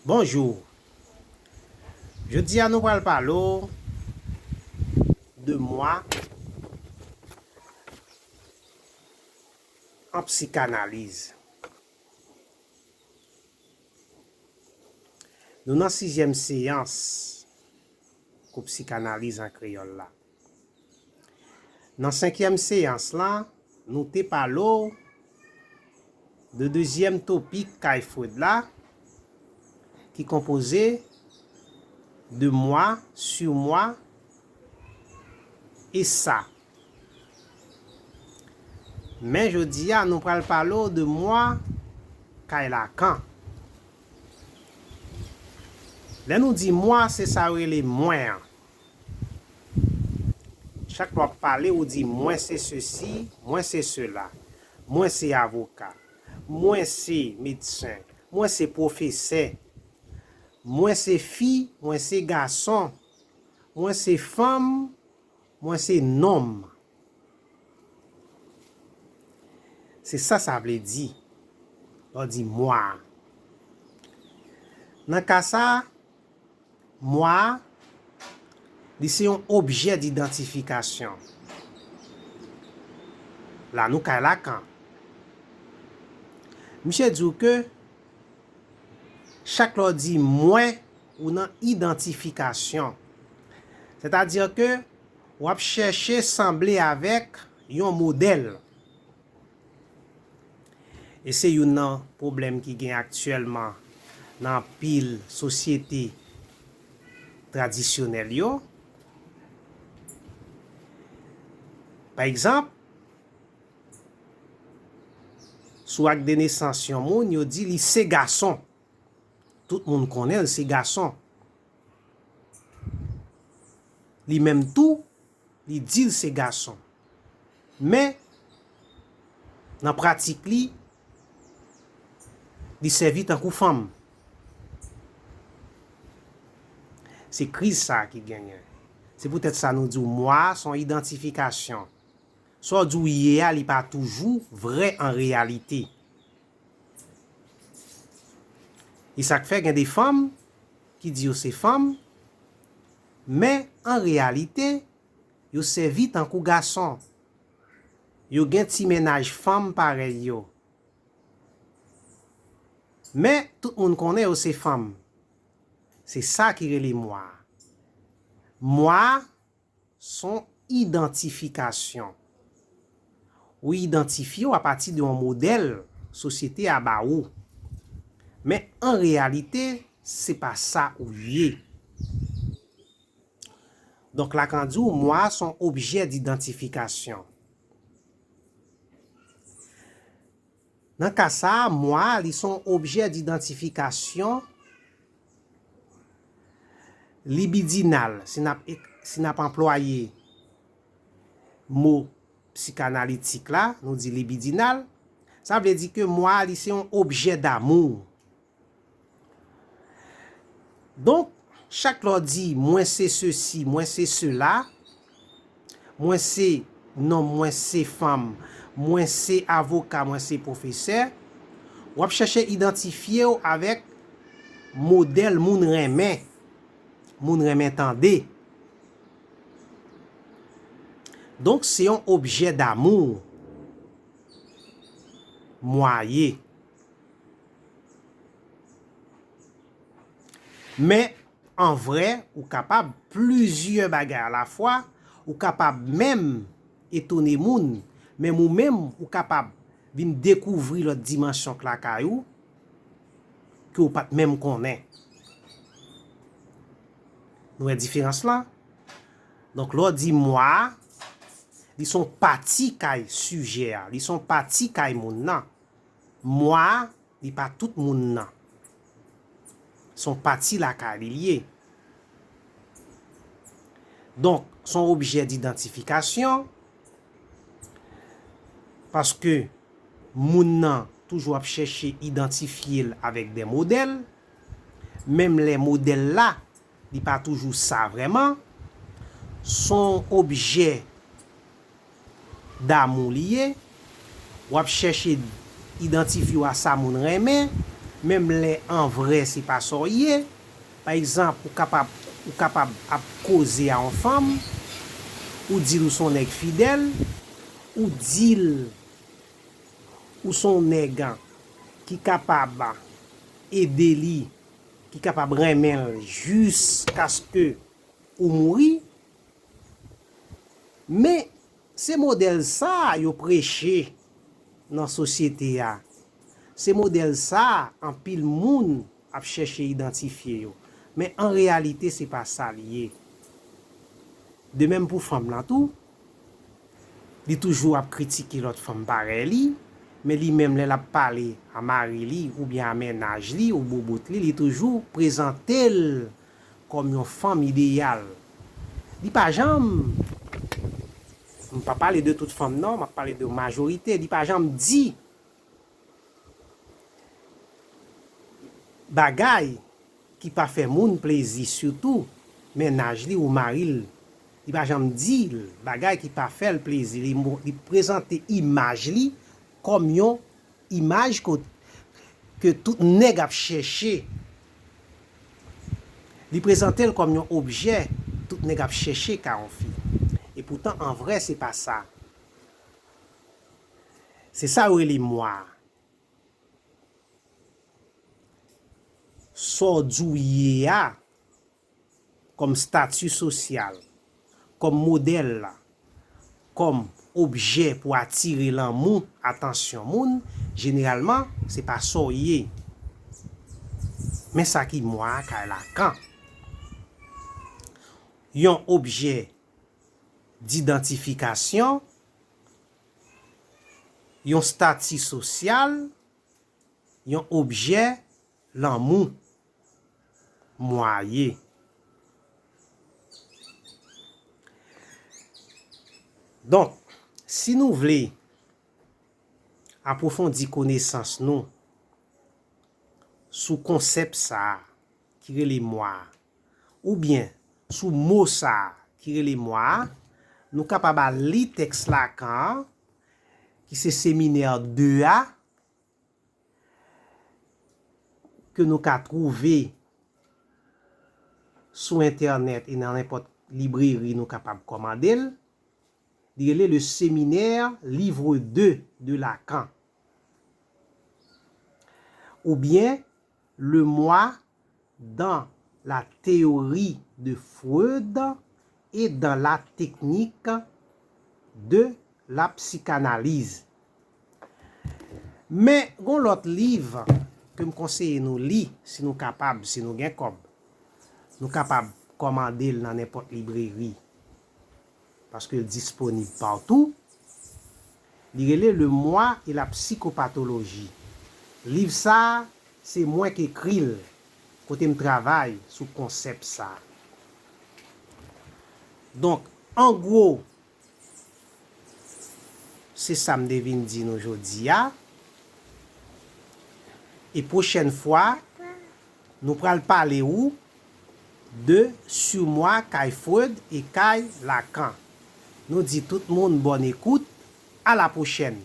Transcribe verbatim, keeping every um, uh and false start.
Bonjou. Jodi a nou pral pale w de mwa an psikanaliz. Nou nan sizyèm seyans kou psikanaliz an kreyòl la. Nan senkyèm seyans lan, nou te pale w de dezyèm topik kay Freud la, ki konpoze de moi, sur moi, e sa. Men jodi a, nou pral pale w de moi kay Lacan. Lè nou di moi, se sa yo rele mwen an. Chak lè w ap pale, ou di, mwen se sesi, mwen se sela, mwen se avoka, mwen se medsen, mwen se pwofesè, mwen se fi, mwen se gason, mwen se fanm, mwen se nonm. Se sa sa vle di lè w di mwa. Nan ka sa a, mwa a, li se yon objè didantifikasyon. La nou kay Lacan. Misye di w ke chak lè w di mwen, ou nan idantifikasyon. Sètadi ke w ap chèche sanble avèk yon modèl. E se youn nan pwoblèm ki gen aktyèlman nan anpil sosyete tradisyonèl yo. Pa egzanp, sou ak de nesans yon moun, yo di li se gason. Tout moun konnen l se gason. Li menm tou, li di l se gason. Men, nan pratik li, li sèvi tankou fanm. Se kriz sa a ki genyen. Se poutèt sa nou di w mwa a se yon idantifikasyon. Sa w di w ye a, li pa toujou vrè an reyalite. E sa k fè gen de fanm ki di yo se fanm, men an reyalite, yo sèvi tankou gason. Yo gen ti mennaj fanm parèy yo. Men tout moun konnen yo se fanm. Se sa ki rele mwa. Mwa se yon idantifikasyon. Ou idantifye w apati de yon modèl sosyete a ba ou. Men an reyalite, se pa sa ou ye. Donk, Lacan di w, mwa se yon objè didantifikasyon. Nan ka sa a, mwa a, li se yon objè didantifikasyon libidinal, si n ap, si n ap anplwaye mo psikanalitik la, nou di libidinal, sa vle di ke mwa a, li se yon objè damou. Donk, chak lè w di, mwen se sesi, mwen se sela, mwen se nonm, mwen se fanm, mwen se avoka, mwen se pwofesè, w ap chèche idantifye w avèk modèl moun renmen, moun renmen tande. Donk, se yon objè damou mwa ye. Men, an vrè, ou kapab plizyè bagay alafwa, ou kapab menm etone moun, menm ou menm, ou kapab vin dekouvri lòt dimansyon k lakay ou, ke w pa t menm konnen. Nou wè diferans lan? Donk, lè w di mwa a, li se yon pati kay sijè a, li se yon pati kay moun nan. Mwa a, li pa tout moun nan. Se yon pati lakay li l ye. Donk, se yon objè didantifikasyon, paske moun nan toujou ap chèche idantifye l avèk de modèl, menm lè modèl la, li pa toujou sa vrèman, se yon objè damou li ye, w ap chèche idantifye w a sa moun renmen, menm lè an vrè se pa sa w ye. Pa egzanp, ou kapab, ou kapab ap koze a yon fanm, ou di l ou se yon nèg fidèl, ou di l ou se yon nèg ki kapab ede li, ki kapab renmen l jiskaske ou mouri. Men, se modèl sa a yo preche nan sosyete a. Se modèl sa a anpil moun ap chèche idantifye yo. Men an reyalite, se pa sa l ye. De menm pou fanm lan tou, li toujou ap kritike lòt fanm parèy li, men li menm, lè l ap pale a mari li oubyen a mennaj li ou boubout li, li toujou prezante l kòm yon fanm ideyal. Li pa janm, m pa pale de tout fanm non, m ap pale de majorite, li pa janm di bagay ki pa fè moun plezi, sitou mennaj li ou mari l. Li pa janm di l bagay ki pa fè l plezi. Li, mo- li prezante imaj li kòm yon imaj ko- ke tout nèg ap chèche. Li prezante l kòm yon objè tout nèg ap chèche ka yon fi. Epoutan, an vrè, se pa sa. Se sa yo rele mwa a. Sa w di w ye a, kòm stati sosyal, kòm modèl la, kòm objè pou atire lanmou, atansyon moun, jeneralman, se pa sa w ye. Men sa ki mwa a kay Lakan. Yon objè didantifikasyon, yon stati sosyal, yon objè lanmou mwa ye. Donk, si nou vle apwofondi konesans nou sou konsèp sa a ki rele mwa a, oubyen sou mo sa a ki rele mwa a, nou kapab al li tèks Lakan an, ki se Seminè de a, ke nou ka twouve sou entènèt e nan nenpòt libreri nou kapab kòmande l. Li rele Le Séminaire, livre deux de Lacan, oubyen Le Moi dans la théorie de Freud et dans la technique de la psychanalyse. Men, gon lòt liv ke m konseye nou li, si nou kapab, si nou gen kòb. Nou kapab kòmande l nan nenpòt libreri, paske l disponib patou. Li rele Le Moi et la psychopathologie. Liv sa a, se mwen k ekri l, kote m travay sou konsèp sa a. Donk, an gwo, se sa m te vin di nou jodi a. E pwochèn fwa, nou pral pale ou de Sur Moi kay Freud e kay Lacan. Nou di tout moun bòn ekout, a la pwochèn.